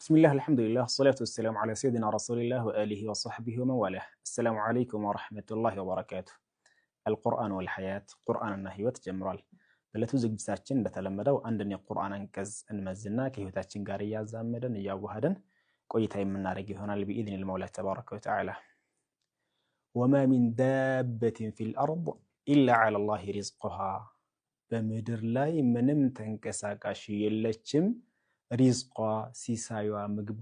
بسم الله الحمد لله الصلاة والسلام على سيدنا رسول الله وآله وصحبه ومن والاه። السلام عليكم ورحمة الله وبركاته። القرآن والحياة፣ ቁርአንና ህይወት ጀምሯል። በዕለቱ ዝግጅታችን እንደተለመደው አንድን የቁርአን አንቀጽ እንመዝና ከህይወታችን ጋር እያዛመደን እያዋሃደን ቆይታ የምናደርግ ይሆናል بإذن المولى تبارك وتعالى። وما من دابة في الأرض إلا على الله رزقها፣ በምድር ላይ ምንም ተንቀሳቃሽ የለችም ሪዝቋ፣ ሲሳዩዋ፣ ምግቧ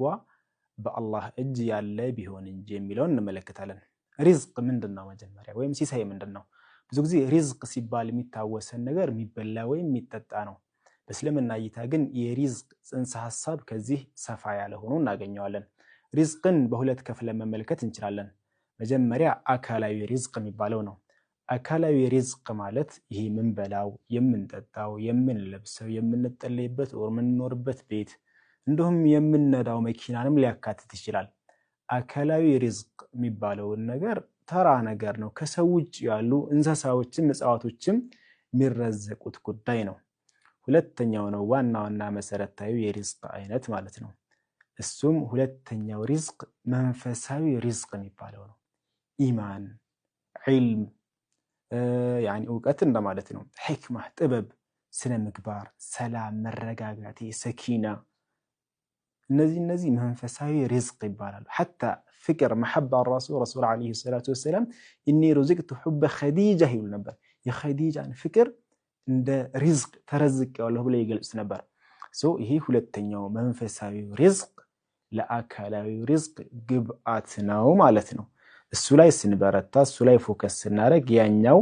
በአላህ እጅ ያለ ቢሆን እንጂ የሚለውን እንመለከታለን። ሪዝቅ ምንድን ነው መጀመሪያ፣ ወይም ሲሳይ ምንድን ነው? ብዙ ጊዜ ሪዝቅ ሲባል የሚታወሰን ነገር የሚበላ ወይም የሚጠጣ ነው። በእስልምና እይታ ግን የሪዝቅ ጽንሰ ሀሳብ ከዚህ ሰፋ ያለ ሆኖ እናገኘዋለን። ሪዝቅን በሁለት ከፍለን መመልከት እንችላለን። መጀመሪያ አካላዊ ሪዝቅ የሚባለው ነው። አካላዊ ሪዝቅ ማለት ይህ የምንበላው፣ የምንጠጣው፣ የምንለብሰው፣ የምንጠለይበት ወር የምንኖርበት ቤት እንዲሁም የምንነዳው መኪናንም ሊያካትት ይችላል። አካላዊ ሪዝቅ የሚባለውን ነገር ተራ ነገር ነው። ከሰው ውጭ ያሉ እንስሳዎችም እጽዋቶችም የሚረዘቁት ጉዳይ ነው። ሁለተኛው ነው ዋና ዋና መሰረታዊ የሪዝቅ አይነት ማለት ነው። እሱም ሁለተኛው ሪዝቅ መንፈሳዊ ሪዝቅ የሚባለው ነው። ኢማን፣ ዒልም ያኒ እውቀት እንደማለት ነው። ሕክማ፣ ጥበብ፣ ስነ ምግባር፣ ሰላም፣ መረጋጋት፣ ሰኪና፣ እነዚህ መንፈሳዊ ሪዝቅ ይባላሉ። حتى ፍቅር መሐባ ራሱ ረሱል عليه الصلاة والسلام إني رزقت حب خديجة ይሉ ነበር። የኸዲጃን ፍቅር እንደ ሪዝቅ ተረዝቄዋለሁ ብለው ይገልጹት ነበር። ይሄ ሁለተኛው መንፈሳዊ ሪዝቅ ለአካላዊ ሪዝቅ ግብአት ነው ማለት ነው። እሱ ላይ ስንበረታ፣ እሱ ላይ focus ስናደርግ ያኛው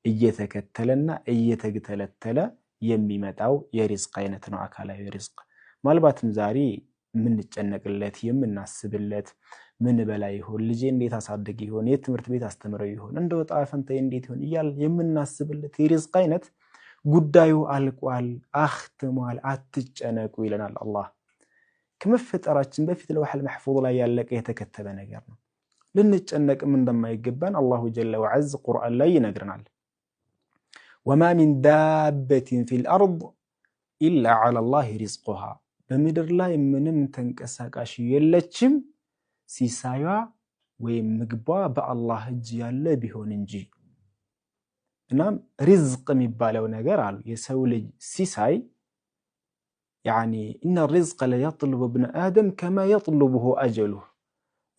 እየተከተለና እየተተለተለ የሚመጣው የሪዝቅ አይነት ነው አካላዊ ሪዝቅ። ምናልባትም ዛሬ የምንጨነቅለት፣ የምናስብለት፣ ምን በላ ይሆን፣ ልጄ እንዴት አሳድግ ይሆን፣ የት ትምህርት ቤት አስተምረው ይሆን፣ እንደ ወጣ ፈንታዬ እንዴት ይሆን እያልን የምናስብለት የሪዝቅ አይነት ጉዳዩ አልቋል፣ አክትሟል፣ አትጨነቁ ይለናል አላህ። ከመፈጠራችን በፊት لوح المحفوظ ላይ ያለቀ የተከተበ ነገር ነው። ልንጨነቅም እንደማይገባን الله جل وعز ቁርአን ላይ ይነግረናል። وما من دابة في الأرض إلا على الله رزقها፣ በምድር ላይ ምንም ተንቀሳቃሽ የለችም ሲሳዩዋ ወይም ምግቧ በአላህ እጅ ያለ ቢሆን እንጂ። እናም ሪዝቅ የሚባለው ነገር አሉ የሰው ልጅ ሲሳይ يعني إن الرزق ليطلب ابن آدم كما يطلبه أجله፣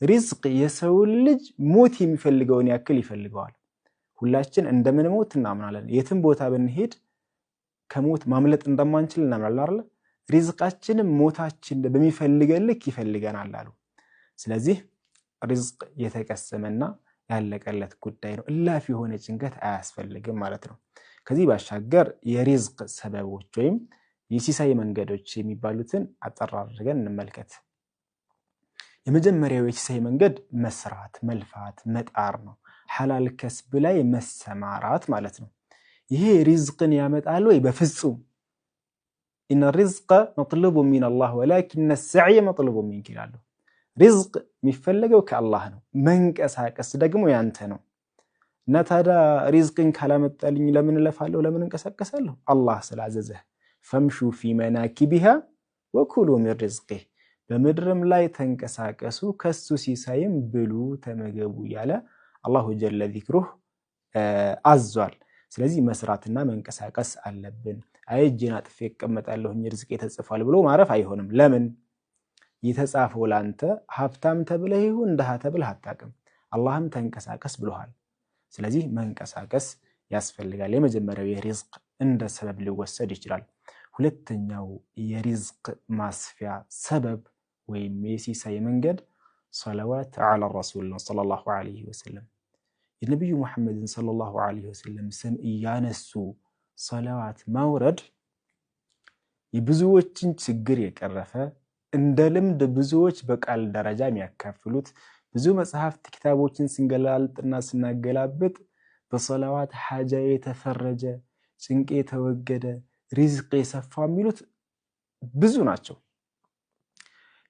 ሪዝቅ የሰውን ልጅ ሞት የሚፈልገውን ያክል ይፈልገዋል። ሁላችን እንደምንሞት እናምናለን። የትም ቦታ ብንሄድ ከሞት ማምለጥ እንደማንችል እናምናለን አይደል? ሪዝቃችንም ሞታችን በሚፈልገን ልክ ይፈልገናል አሉ። ስለዚህ ሪዝቅ የተቀሰመና ያለቀለት ጉዳይ ነው። እላፊ የሆነ ጭንቀት አያስፈልግም ማለት ነው። ከዚህ ባሻገር የሪዝቅ ሰበቦች ወይም የሲሳይ መንገዶች የሚባሉትን አጠር አድርገን እንመልከት። የመጀመሪያው የሲሳይ መንገድ መስራት፣ መልፋት፣ መጣር ነው። ሐላል ከስብ ላይ መሰማራት ማለት ነው። ይሄ ሪዝቅን ያመጣል ወይ? በፍጹም። إن الرزق مطلوب من الله ولكن السعي مطلوب منك ይላሉ። ሪዝቅ የሚፈለገው ከአላህ ነው፣ መንቀሳቀስ ደግሞ ያንተ ነው። እና ታዲያ ሪዝቅን ካላመጣልኝ ለምን እለፋለሁ? ለምን እንቀሳቀሳለሁ? አላህ ስላዘዘህ فامشوا في مناكبها وكلوا من رزقه፣ በምድርም ላይ ተንቀሳቀሱ ከሱ ሲሳይም ብሉ ተመገቡ እያለ الله جل ذكره አዟል። ስለዚህ መስራትና መንቀሳቀስ አለብን። አይ እጄን አጥፌ እቀመጣለሁኝ ርዝቄ ተጽፏል ብሎ ማረፍ አይሆንም። ለምን? የተጻፈው ላንተ ሀብታም ተብለህ ይሁን ድሃ ተብለህ አታውቅም። አላህም ተንቀሳቀስ ብሎሃል። ስለዚህ መንቀሳቀስ ያስፈልጋል። የመጀመሪያው የሪዝቅ እንደ ሰበብ ሊወሰድ ይችላል። ሁለተኛው የሪዝቅ ማስፊያ ሰበብ ወይም የሲሳይ መንገድ ሰለዋት ዐላ ረሱል ነው ሰለላሁ ዐለይሂ ወሰለም። የነቢዩ ሙሐመድን ሰለላሁ ዐለይሂ ወሰለም ስም እያነሱ ሰለዋት ማውረድ የብዙዎችን ችግር የቀረፈ፣ እንደ ልምድ ብዙዎች በቃል ደረጃ የሚያካፍሉት፣ ብዙ መጽሐፍት ኪታቦችን ስንገላልጥና ስናገላብጥ በሰለዋት ሐጃ የተፈረጀ፣ ጭንቅ የተወገደ፣ ሪዝቅ የሰፋ የሚሉት ብዙ ናቸው።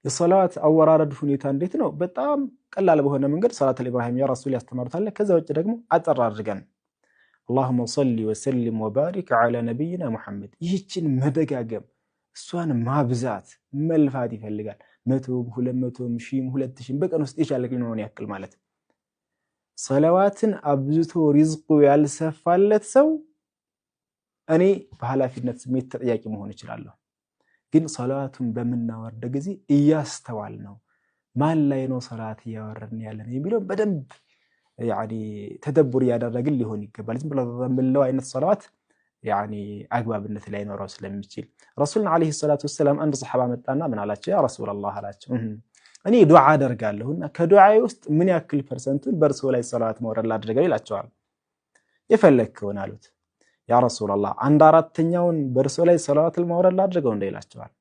የሰለዋት አወራረድ ሁኔታ እንዴት ነው? በጣም ቀላል በሆነ መንገድ صلاة الإبراهيمية ረሱል ያስተማሩታል። ከዛ ውጭ ደግሞ አጠር አድርገን اللهم صل وسلم وبارك على نبينا محمد፣ ይህችን መደጋገም እሷን ማብዛት መልፋት ይፈልጋል። 100ም 200ም 1000ም 2000ም በቀን ውስጥ የቻለውን ያክል ማለት። ሰለዋትን አብዝቶ ሪዝቁ ያልሰፋለት ሰው እኔ በኃላፊነት ስሜት ተጠያቂ መሆን እችላለሁ። ግን ሰለዋቱን በምናወርድ ጊዜ እያስተዋል ነው ማን ላይ ነው ሰላት እያወረድን ያለን የሚለው በደንብ ያኒ ተደቡር እያደረግን ሊሆን ይገባል። ዝም ብሎ የምንለው አይነት ሰለዋት ያኒ አግባብነት ላይኖረው ስለሚችል ረሱልን ዓለይሂ ሰላቱ ወሰላም አንድ ሰሓባ መጣና ምን አላቸው? ያ ረሱላላህ አላቸው፣ እኔ ዱዓ አደርጋለሁና ከዱዓዬ ውስጥ ምን ያክል ፐርሰንቱን በእርስዎ ላይ ሰለዋት መውረድ ላድርገው ይላቸዋል። የፈለግከውን አሉት። ያ ረሱላላህ 1/4ኛውን በእርስዎ ላይ ሰለዋት ማውረድ ላድርገው እንደ ይላቸዋል።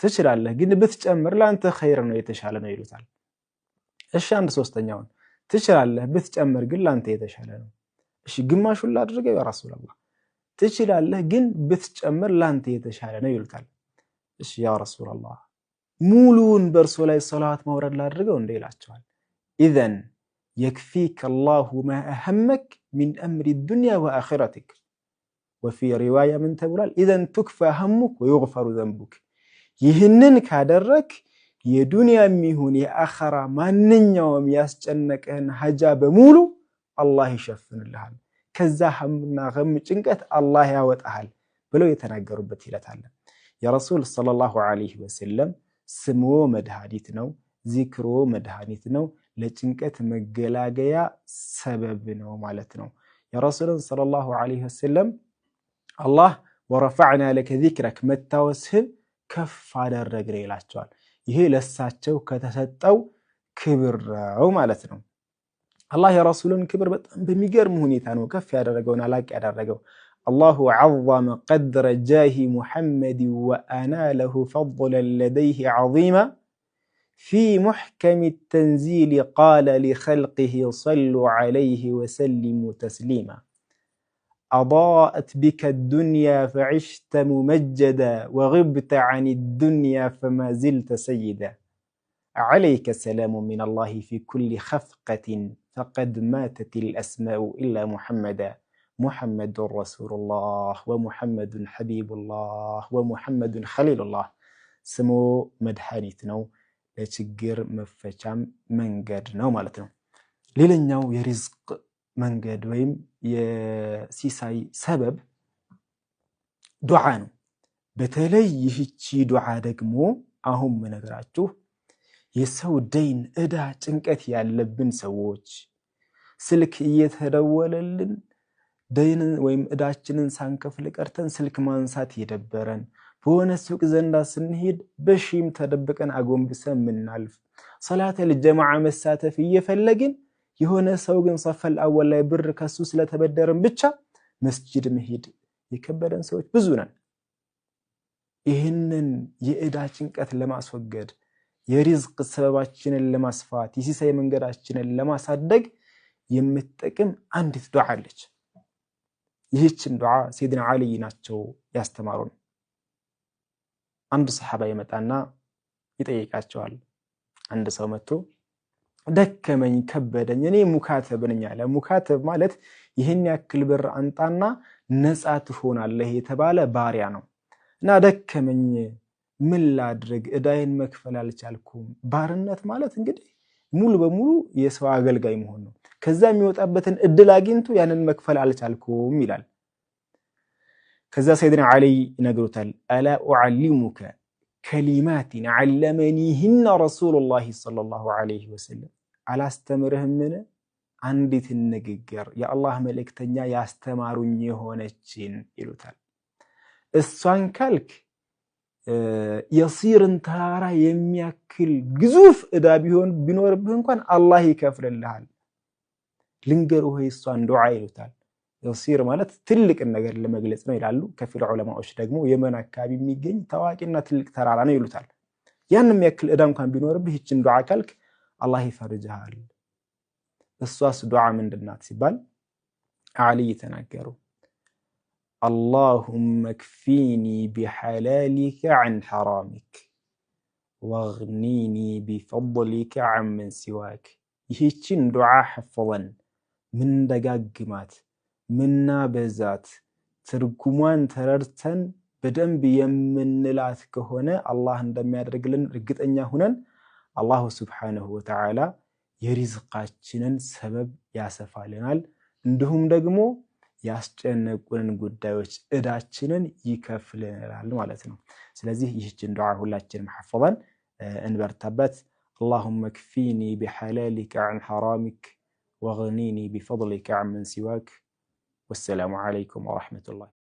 ትችላለህ፣ ግን ብትጨምር ለአንተ ኸይር ነው የተሻለ ነው ይሉታል። እሺ 1/3ኛውን ትችላለህ፣ ብትጨምር ግን ለአንተ የተሻለ ነው። እሺ ግማሹን ላድርገው ያ ረሱላላህ፣ ትችላለህ፣ ግን ብትጨምር ለአንተ የተሻለ ነው ይሉታል። እሺ ያ ረሱላላህ ሙሉውን በእርሶ ላይ ሰለዋት ማውረድ ላድርገው እንደ ይላቸዋል። إذن يكفيك الله ما أهمك من أمر الدنيا وآخرتك። وفي رواية ምን ተብሏል? إذن يكفى همك ويغفر ذنبك። ይህንን ካደረክ የዱንያም ይሁን የአኸራ ማንኛውም ያስጨነቀህን ሀጃ በሙሉ አላህ ይሸፍንልሃል፣ ከዛ ሀምና ገም ጭንቀት አላህ ያወጣሃል ብለው የተናገሩበት ሂደት አለ። የረሱል ሰለላሁ ዐለይሂ ወሰለም ስሞ መድኃኒት ነው፣ ዚክሮ መድኃኒት ነው፣ ለጭንቀት መገላገያ ሰበብ ነው ማለት ነው። የረሱልን ሰለላሁ ዐለይሂ ወሰለም አላህ ወረፈዕና ለከ ዚክረክ መታወስህን ከፍ አደረግን ይላቸዋል። ይሄ ለሳቸው ከተሰጠው ክብር ነው ማለት ነው። አላህ የረሱልን ክብር በጣም በሚገርም ሁኔታ ነው ከፍ ያደረገውና ላቅ ያደረገው። አላሁ ዐዘመ ቀድረ ጃሂ ሙሐመድ ወአናለሁ ፈድለን ለደይህ ዐዚማ ፊ ሙሕከሚ ተንዚል ቃለ ሊኸልቂሂ ሰሉ ዐለይሂ ወሰሊሙ ተስሊማ أضاءت بك الدنيا فعشت ممجدا وغبت عن الدنيا فما زلت سيدا عليك سلام من الله في كل خفقة فقد ماتت الأسماء إلا محمدا محمد رسول الله ومحمد حبيب الله ومحمد خليل الله። ስሙ መድኃኒት ነው፣ ለችግር መፈቻም መንገድ ነው ማለት ነው። ሌላኛው የሪዝቅ መንገድ ወይም የሲሳይ ሰበብ ዱዓ ነው። በተለይ ይህቺ ዱዓ ደግሞ አሁን ምነግራችሁ የሰው ደይን ዕዳ ጭንቀት ያለብን ሰዎች ስልክ እየተደወለልን ደይንን ወይም ዕዳችንን ሳንከፍል ቀርተን ስልክ ማንሳት የደበረን፣ በሆነ ሱቅ ዘንዳ ስንሄድ በሺም ተደብቀን አጎንብሰን ምናልፍ፣ ሰላተል ጀማዓ መሳተፍ እየፈለግን የሆነ ሰው ግን ሰፈል አወል ላይ ብር ከሱ ስለተበደርን ብቻ መስጂድ መሄድ የከበደን ሰዎች ብዙ ነን። ይህንን የዕዳ ጭንቀት ለማስወገድ፣ የሪዝቅ ሰበባችንን ለማስፋት፣ የሲሳይ መንገዳችንን ለማሳደግ የምትጠቅም አንዲት ዱዓ አለች። ይህችን ዱዓ ሰይድና ዓሊይ ናቸው ያስተማሩን። አንድ ሰሓባ ይመጣና ይጠይቃቸዋል። አንድ ሰው መጥቶ ደከመኝ፣ ከበደኝ፣ እኔ ሙካተብ ነኝ አለ። ሙካተብ ማለት ይህን ያክል ብር አንጣና ነፃ ትሆናለህ የተባለ ባሪያ ነው። እና ደከመኝ፣ ምን ላድርግ? ዕዳዬን መክፈል አልቻልኩም። ባርነት ማለት እንግዲህ ሙሉ በሙሉ የሰው አገልጋይ መሆን ነው። ከዛ የሚወጣበትን እድል አግኝቶ ያንን መክፈል አልቻልኩም ይላል። ከዛ ሰይድና ዓሊ ይነግሩታል። ألا أعلمك كلمات علمنيهن رسول الله صلى الله عليه وسلم፣ አላስተምርህምን አንዲትን ንግግር የአላህ መልእክተኛ ያስተማሩኝ የሆነችን ይሉታል። እሷን ካልክ የሲርን ተራራ የሚያክል ግዙፍ ዕዳ ቢሆን ቢኖርብህ እንኳን አላህ ይከፍልልሃል። ልንገርህ ወይ እሷን ዱዓ ይሉታል። የሲር ማለት ትልቅን ነገር ለመግለጽ ነው ይላሉ። ከፊል ዑለማዎች ደግሞ የመን አካባቢ የሚገኝ ታዋቂና ትልቅ ተራራ ነው ይሉታል። ያንም ያክል ዕዳ እንኳን ቢኖርብህ ይችን ዱዓ ካልክ አላህ ይፈርጅሃል። እሷስ ዱዓ ምንድናት ሲባል ዓሊይ ተናገሩ። اللهم اكفني بحلالك عن حرامك واغنني بفضلك عمن سواك። ይህችን ዱዓ ሐፍዘን ምንደጋግማት ምናበዛት ትርጉሟን ተረድተን በደንብ የምንላት ከሆነ አላህ እንደሚያደርግልን እርግጠኛ ሁነን አላሁ ስብሓነሁ ወተዓላ የሪዝቃችንን ሰበብ ያሰፋልናል። እንዲሁም ደግሞ ያስጨነቁንን ጉዳዮች እዳችንን ይከፍልናል ማለት ነው። ስለዚህ ይህችን ዱዓ ሁላችንም ሐፍዘን እንበርታበት። اللهم اكفني بحلالك عن حرامك واغنني بفضلك عمن سواك። والسلام عليكم ورحمة الله።